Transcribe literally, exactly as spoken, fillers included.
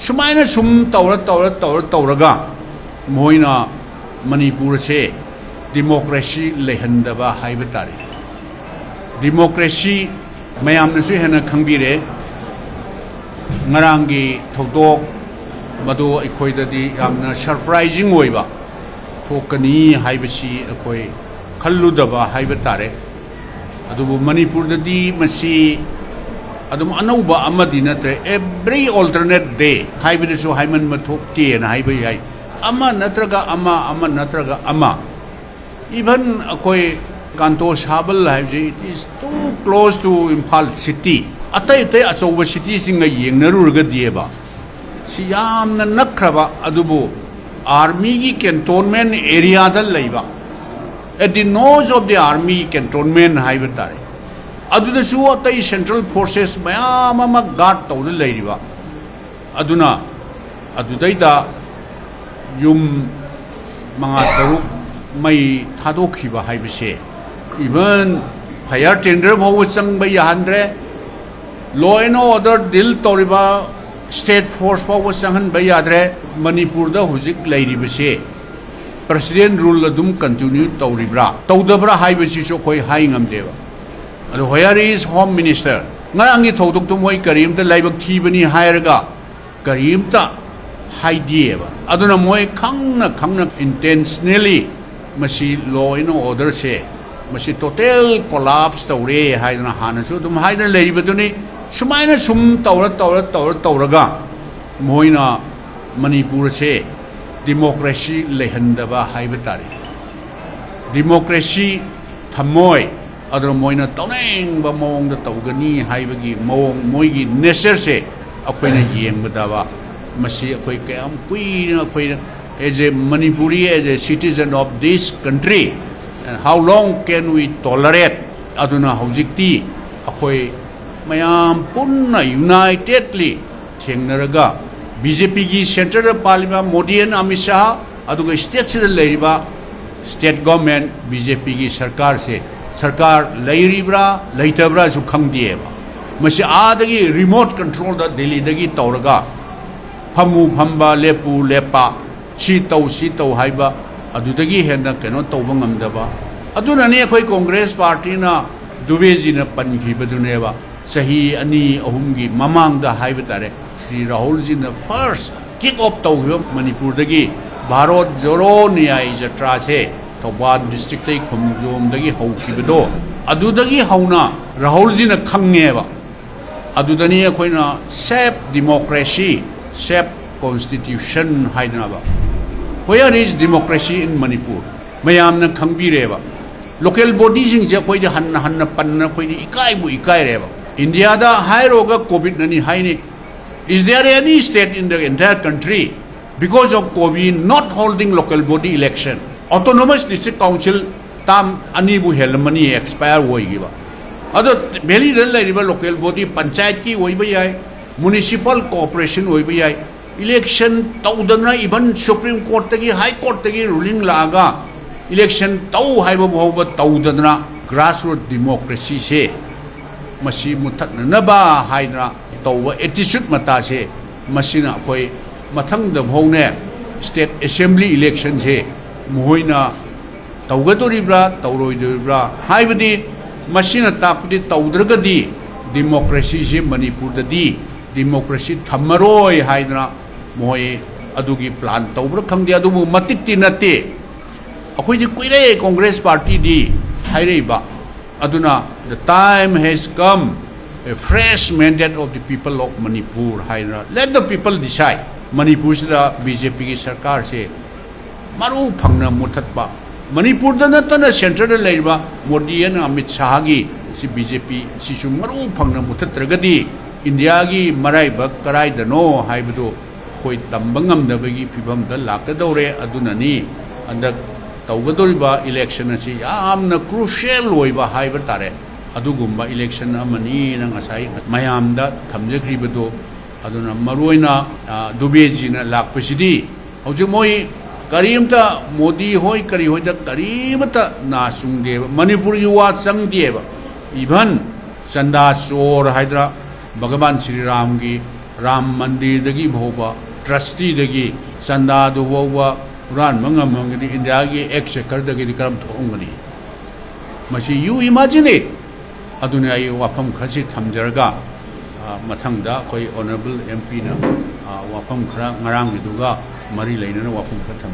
ꯁꯨꯃꯥꯏꯅ ꯁꯨꯝ ꯇꯧꯔ ꯇꯧꯔ ꯇꯧꯔ ꯇꯧꯔꯒ ꯃꯣꯏꯅ ꯃꯅꯤꯄꯨꯔꯁꯦ democracy ꯂꯩꯍꯟꯗꯕ ꯍꯥꯏꯕ ꯇꯥꯔꯦ꯫ Democracy ꯃꯌꯥꯝꯅꯁꯨ ꯍꯦꯟꯅ ꯈꯪꯕꯤꯔꯦ꯫ ꯉꯔꯥꯡꯒꯤ ꯊꯧꯗꯣꯛ ꯃꯗꯨ ꯑꯩꯈꯣꯏꯗꯗꯤ ꯌꯥꯝꯅ surprising ꯑꯣꯏꯕ ꯊꯣꯛꯀꯅꯤ ꯍꯥꯏꯕꯁꯤ ꯑꯩꯈꯣꯏ ꯈꯜꯂꯨꯗꯕ ꯍꯥꯏꯕ ꯇꯥꯔꯦ꯫ ꯑꯗꯨꯕꯨ ꯃꯅꯤꯄꯨꯔꯗꯗꯤ ꯃꯁꯤ ꯑꯗꯨꯝ ꯑꯅꯧꯕ ꯑꯃꯗꯤ ꯅꯠꯇ꯭ꯔꯦ꯫ Every alternate day ꯍꯥꯏꯕꯗꯁꯨ ꯍꯥꯏꯃꯟꯕ ꯊꯣꯛꯇꯦꯅ ꯍꯥꯏꯕ ꯌꯥꯏ꯫ ꯑꯃ ꯅꯠꯇ꯭ꯔꯒ ꯑꯃ, ꯑꯃ ꯅꯠꯇ꯭ꯔꯒ ꯑꯃ꯫ Even ꯑꯩꯈꯣꯏ ꯀꯥꯟꯇꯣ ꯁꯥꯕꯜ ꯍꯥꯏꯕꯁꯤ, it is too close to Imphal city꯫ ꯑꯇꯩ ꯑꯇꯩ ꯑꯆꯧꯕ cityꯁꯤꯡꯒ ꯌꯦꯡꯅꯔꯨꯔꯒꯗꯤꯕ ꯁꯤ ꯌꯥꯝꯅ ꯅꯛꯈ꯭ꯔꯕ, ꯑꯗꯨꯕꯨ armyꯒꯤ cantonment areaꯗ ꯂꯩꯕ, at the nose of the army cantonment ꯍꯥꯏꯕ ꯇꯥꯔꯦ꯫ ꯑꯗꯨꯗꯁꯨ ꯑꯇꯩ central forces ꯃꯌꯥꯝ ꯑꯃ guard ꯇꯧꯗꯨꯅ ꯂꯩꯔꯤꯕ꯫ ꯑꯗꯨꯅ ꯑꯗꯨꯗꯩꯗ ꯌꯨꯝ ꯃꯉꯥ ꯇꯔꯨꯛ ꯃꯩ ꯊꯥꯗꯣꯛꯈꯤꯕ ꯍꯥꯏꯕꯁꯦ, even fire tender ꯐꯥꯎꯕ ꯆꯪꯕ ꯌꯥꯍꯟꯗ꯭ꯔꯦ꯫ Law and order deal ꯇꯧꯔꯤꯕ state force ꯐꯥꯎꯕ ꯆꯪꯍꯟꯕ ꯌꯥꯗ꯭ꯔꯦ꯫ ꯃꯅꯤꯄꯨꯔꯗ ꯍꯧꯖꯤꯛ ꯂꯩꯔꯤꯕꯁꯦ president rule ꯑꯗꯨꯝ continue ꯇꯧꯔꯤꯕ꯭ꯔꯥ ꯇꯧꯗꯕ꯭ꯔꯥ ꯍꯥꯏꯕꯁꯤꯁꯨ ꯑꯩꯈꯣꯏ ꯍꯥꯏ ꯉꯝꯗꯦꯕ꯫ ꯑꯗꯣ where is Home Minister? ꯉꯔꯥꯡꯒꯤ ꯊꯧꯗꯣꯛꯇꯣ ꯃꯣꯏ ꯀꯔꯤꯝꯇ ꯂꯥꯏꯕꯛ ꯊꯤꯕꯅꯤ ꯍꯥꯏꯔꯒ ꯀꯔꯤꯝꯇ ꯍꯥꯏꯗꯦꯕ꯫ ꯑꯗꯨꯅ ꯃꯣꯏ ꯈꯪꯅ ꯈꯪꯅ intentionally ꯃꯁꯤ law and orderꯁꯦ ꯃꯁꯤ total collapse ꯇꯧꯔꯦ ꯍꯥꯏꯗꯅ ꯍꯥꯟꯅꯁꯨ ꯑꯗꯨꯝ ꯍꯥꯏꯗꯅ ꯂꯩꯔꯤꯕꯗꯨꯅꯤ꯫ ꯁꯨꯃꯥꯏꯅ ꯁꯨꯝ ꯇꯧꯔ ꯇꯧꯔ ꯇꯧꯔ ꯇꯧꯔꯒ ꯃꯣꯏꯅ ꯃꯅꯤꯄꯨꯔꯁꯦ democracy ꯂꯩꯍꯟꯗꯕ ꯍꯥꯏꯕ ꯇꯥꯔꯦ꯫ Democracy ꯊꯝꯃꯣꯏ꯫ ꯑꯗꯨꯅ ꯃꯣꯏꯅ ꯇꯧꯅꯤꯡꯕ ꯃꯑꯣꯡꯗ ꯇꯧꯒꯅꯤ ꯍꯥꯏꯕꯒꯤ ꯃꯑꯣꯡ, ꯃꯣꯏꯒꯤ natureꯁꯦ ꯑꯩꯈꯣꯏꯅ ꯌꯦꯡꯕꯗꯕ, ꯃꯁꯤ ꯑꯩꯈꯣꯏ ꯀꯌꯥꯝ ꯀꯨꯏꯅ ꯑꯩꯈꯣꯏꯅ as a Manipuri, as a citizen of this country, and how long can we tolerate? ꯑꯗꯨꯅ ꯍꯧꯖꯤꯛꯇꯤ ꯑꯩꯈꯣꯏ ꯃꯌꯥꯝ ꯄꯨꯟꯅ unitedly ꯊꯦꯡꯅꯔꯒ BJPꯒꯤ centreꯗ ꯄꯥꯜꯂꯤꯕ Modi and Amit Shah, ꯑꯗꯨꯒ stateꯁꯤꯗ ꯂꯩꯔꯤꯕ state government, BJPꯒꯤ ꯁꯔꯀꯥꯔꯁꯦ, ꯁꯔꯀꯥꯔ ꯂꯩꯔꯤꯕ꯭ꯔꯥ ꯂꯩꯇꯕ꯭ꯔꯥꯁꯨ ꯈꯪꯗꯦꯕ꯫ ꯃꯁꯤ ꯑꯥꯗꯒꯤ remote controlꯗ ꯗꯤꯜꯂꯤꯗꯒꯤ ꯇꯧꯔꯒ ꯐꯝꯃꯨ ꯐꯝꯕ, ꯂꯦꯞꯄꯨ ꯂꯦꯞꯄ, ꯁꯤ ꯇꯧ ꯁꯤ ꯇꯧ ꯍꯥꯏꯕ, ꯑꯗꯨꯗꯒꯤ ꯍꯦꯟꯅ ꯀꯩꯅꯣ ꯇꯧꯕ ꯉꯝꯗꯕ꯫ ꯑꯗꯨꯅꯅꯤ ꯑꯩꯈꯣꯏ ꯀꯣꯡꯒ꯭ꯔꯦꯁ ꯄꯥꯔꯇꯤꯅ, ꯗꯨꯕꯦꯖꯤꯅ ꯄꯟꯈꯤꯕꯗꯨꯅꯦꯕ, ꯆꯍꯤ ꯑꯅꯤ ꯑꯍꯨꯝꯒꯤ ꯃꯃꯥꯡꯗ ꯍꯥꯏꯕ ꯇꯥꯔꯦ, ꯁ꯭ꯔꯤ ꯔꯥꯍꯨꯜꯖꯤꯅ ꯐꯥꯔꯁ ꯀꯤꯛ ꯑꯣꯐ ꯇꯧꯈꯤꯕ ꯃꯅꯤꯄꯨꯔꯗꯒꯤ ꯚꯥꯔꯠ ꯖꯣꯔꯣ ꯅ꯭ꯌꯥꯏ ꯖꯇ꯭ꯔꯥꯁꯦ ꯊꯧꯕꯥꯜ ꯗꯤꯁꯇ꯭ꯔꯤꯛꯇꯩ ꯈꯣꯡꯖꯣꯝꯗꯒꯤ ꯍꯧꯈꯤꯕꯗꯣ, ꯑꯗꯨꯗꯒꯤ ꯍꯧꯅ ꯔꯥꯍꯨꯜꯖꯤꯅ ꯈꯪꯉꯦꯕ꯫ ꯑꯗꯨꯗꯅꯤ ꯑꯩꯈꯣꯏꯅ save democracy, save constitution ꯍꯥꯏꯗꯅꯕ꯫ Where is democracy in Manipur? ꯃꯌꯥꯝꯅ ꯈꯪꯕꯤꯔꯦꯕ꯫ ꯂꯣꯀꯦꯜ ꯕꯣꯗꯤꯁꯤꯡꯁꯦ ꯑꯩꯈꯣꯏꯗꯤ ꯍꯟꯅ ꯍꯟꯅ ꯄꯟꯅ ꯑꯩꯈꯣꯏꯗꯤ ꯏꯀꯥꯏꯕꯨ ꯏꯀꯥꯏꯔꯦꯕ꯫ ꯏꯟꯗꯤꯌꯥꯗ ꯍꯥꯏꯔꯣꯒ ꯀꯣꯚꯤꯠꯅꯅꯤ ꯍꯥꯏꯅꯤ꯫ Is there any state in the entire country, because of COVID, not holding local body election? Autonomous District Council ꯇꯥꯝ ꯑꯅꯤꯕꯨ ꯍꯦꯜꯂꯝꯃꯅꯤ ꯑꯦꯛꯁꯄꯥꯌꯔ ꯑꯣꯏꯈꯤꯕ꯫ ꯑꯗꯣ ꯚꯦꯂꯤꯗ ꯂꯩꯔꯤꯕ ꯂꯣꯀꯦꯜ ꯕꯣꯗꯤ, ꯄꯟꯆꯥꯌꯠꯀꯤ ꯑꯣꯏꯕ ꯌꯥꯏ, ꯃ꯭ꯌꯨꯅꯤꯁꯤꯄꯥꯜ ꯀꯣꯑꯣꯄꯔꯦꯁꯟ ꯑꯣꯏꯕ ꯌꯥꯏ, ꯏꯂꯦꯛꯁꯟ ꯇꯧꯗꯅ, ꯏꯚꯟ ꯁꯨꯄ꯭ꯔꯤꯝ ꯀꯣꯔꯠꯇꯒꯤ, ꯍꯥꯏ ꯀꯣꯔꯠꯇꯒꯤ ꯔꯨꯂꯤꯡ ꯂꯥꯛꯑꯒ ꯏꯂꯦꯛꯁꯟ ꯇꯧ ꯍꯥꯏꯕ ꯐꯥꯎꯕ ꯇꯧꯗꯅ, ꯒ꯭ꯔꯥꯁꯔꯨꯠ ꯗꯤꯃꯣꯀ꯭ꯔꯦꯁꯤꯁꯦ ꯃꯁꯤ ꯃꯨꯠꯊꯠꯅꯅꯕ ꯍꯥꯏꯗꯅ ꯇꯧꯕ ꯑꯦꯇꯤꯆꯨꯠ ꯃꯇꯥꯁꯦ, ꯃꯁꯤꯅ ꯑꯩꯈꯣꯏ ꯃꯊꯪꯗ ꯐꯥꯎꯅꯦ, ꯁ꯭ꯇꯦꯠ ꯑꯦꯁꯦꯝꯕ꯭ꯂꯤ ꯏꯂꯦꯛꯁꯟꯁꯦ ꯃꯈꯣꯏꯅ ꯇꯧꯒꯗꯣꯔꯤꯕ꯭ꯔꯥ ꯇꯧꯔꯣꯏꯗꯣꯔꯤꯕ꯭ꯔꯥ ꯍꯥꯏꯕꯗꯤ, ꯃꯁꯤꯅ ꯇꯥꯛꯄꯗꯤ ꯇꯧꯗ꯭ꯔꯒꯗꯤ ꯗꯤꯃꯣꯀ꯭ꯔꯦꯁꯤꯁꯤ ꯃꯅꯤꯄꯨꯔꯗꯗꯤ ꯗꯤꯃꯣꯀ꯭ꯔꯦꯁꯤ ꯊꯝꯃꯔꯣꯏ ꯍꯥꯏꯗꯅ ꯃꯣꯏ ꯑꯗꯨꯒꯤ ꯄ꯭ꯂꯥꯟ ꯇꯧꯕ꯭ꯔꯥ ꯈꯪꯗꯦ꯫ ꯑꯗꯨꯕꯨ ꯃꯇꯤꯛꯇꯤ ꯅꯠꯇꯦ꯫ ꯑꯩꯈꯣꯏꯗꯤ ꯀꯨꯏꯔꯦ ꯀꯣꯡꯒ꯭ꯔꯦꯁ ꯄꯥꯔꯇꯤꯗꯤ ꯍꯥꯏꯔꯛꯏꯕ꯫ ꯑꯗꯨꯅ, "The time has come, a fresh mandate of the people of Manipur" ꯍꯥꯏꯗꯅ, "Let the people decide." ꯃꯅꯤꯄꯨꯔꯁꯤꯗ ꯕꯤ ꯖꯦ ꯄꯤꯒꯤ ꯁꯔꯀꯥꯔꯁꯦ ꯃꯔꯨ ꯐꯪꯅ ꯃꯨꯠꯊꯠꯄ, ꯃꯅꯤꯄꯨꯔꯗ ꯅꯠꯇꯅ ꯁꯦꯟꯇꯔꯗ ꯂꯩꯔꯤꯕ ꯃꯣꯗꯤ ꯑꯃꯗꯤ ꯑꯃꯤꯠ ꯁꯥꯍꯒꯤ ꯁꯤ ꯕꯤ ꯖꯦ ꯄꯤ ꯁꯤꯁꯨ ꯃꯔꯨ ꯐꯪꯅ ꯃꯨꯠꯊꯠꯇ꯭ꯔꯒꯗꯤ ꯏꯟꯗꯤꯌꯥꯒꯤ ꯃꯔꯥꯏꯕꯛ ꯀꯔꯥꯏꯗꯅꯣ ꯍꯥꯏꯕꯗꯨ ꯑꯩꯈꯣꯏ ꯇꯝꯕ ꯉꯝꯗꯕꯒꯤ ꯐꯤꯕꯝꯗ ꯂꯥꯛꯀꯗꯧꯔꯦ꯫ ꯑꯗꯨꯅꯅꯤ ꯍꯟꯗꯛ ꯇꯧꯒꯗꯧꯔꯤꯕ ꯏꯂꯦꯛꯁꯟ ꯑꯁꯤ ꯌꯥꯝꯅ ꯀ꯭ꯔꯨꯁꯤꯌꯦꯜ ꯑꯣꯏꯕ ꯍꯥꯏꯕ ꯇꯥꯔꯦ, ꯑꯗꯨꯒꯨꯝꯕ ꯏꯂꯦꯛꯁꯟ ꯑꯃꯅꯤꯅ ꯉꯁꯥꯏ ꯃꯌꯥꯝꯗ ꯊꯝꯖꯈ꯭ꯔꯤꯕꯗꯣ꯫ ꯑꯗꯨꯅ ꯃꯔꯨꯑꯣꯏꯅ, ꯑ, ꯗꯨꯕꯦꯖꯤꯅ ꯂꯥꯛꯄꯁꯤꯗꯤ ꯍꯧꯖꯤꯛ ꯃꯣꯏ ꯀꯔꯤꯝꯇ ꯃꯣꯗꯤ ꯍꯣꯏ ꯀꯔꯤ ꯍꯣꯏꯗ ꯀꯔꯤꯃꯇ ꯅꯥ ꯆꯨꯡꯗꯦꯕ, ꯃꯅꯤꯄꯨꯔꯒꯤ ꯋꯥ ꯆꯪꯗꯦꯕ꯫ ꯏꯚꯟ ꯆꯟꯗꯥ ꯆꯣꯔ ꯍꯥꯏꯗ꯭ꯔꯥ, ꯚꯒꯕꯥꯟ ꯁ꯭ꯔꯤꯔꯥꯝꯒꯤ ꯔꯥꯝ ꯃꯟꯗꯤꯔꯗꯒꯤ ꯐꯥꯎꯕ, ꯇ꯭ꯔꯁꯇꯤꯗꯒꯤ ꯆꯟꯗꯥꯗꯨ ꯐꯥꯎꯕ ꯍꯨꯔꯥꯟꯕ ꯉꯝꯃꯒꯗꯤ ꯏꯟꯗꯤꯌꯥꯒꯤ ꯑꯦꯛꯁꯆꯦꯀꯔꯗꯒꯤꯗꯤ ꯀꯔꯝ ꯊꯣꯛꯑꯝꯒꯅꯤ? ꯃꯁꯤ you imagine it꯫ ꯑꯗꯨꯅ ꯑꯩ ꯋꯥꯐꯝ ꯈꯔꯁꯤ ꯊꯝꯖꯔꯒ, ꯑ, ꯃꯊꯪꯗ ꯑꯩꯈꯣꯏ ꯑꯣꯅꯔꯦꯕꯜ ꯑꯦꯝ ꯄꯤꯅ, ꯑ, ꯋꯥꯐꯝ ꯈꯔ, ꯉꯔꯥꯡꯒꯤꯗꯨꯒ ꯃꯔꯤ ꯂꯩꯅꯅ ꯋꯥꯐꯝ ꯈꯔ ꯊꯝꯖꯔꯒꯦ꯫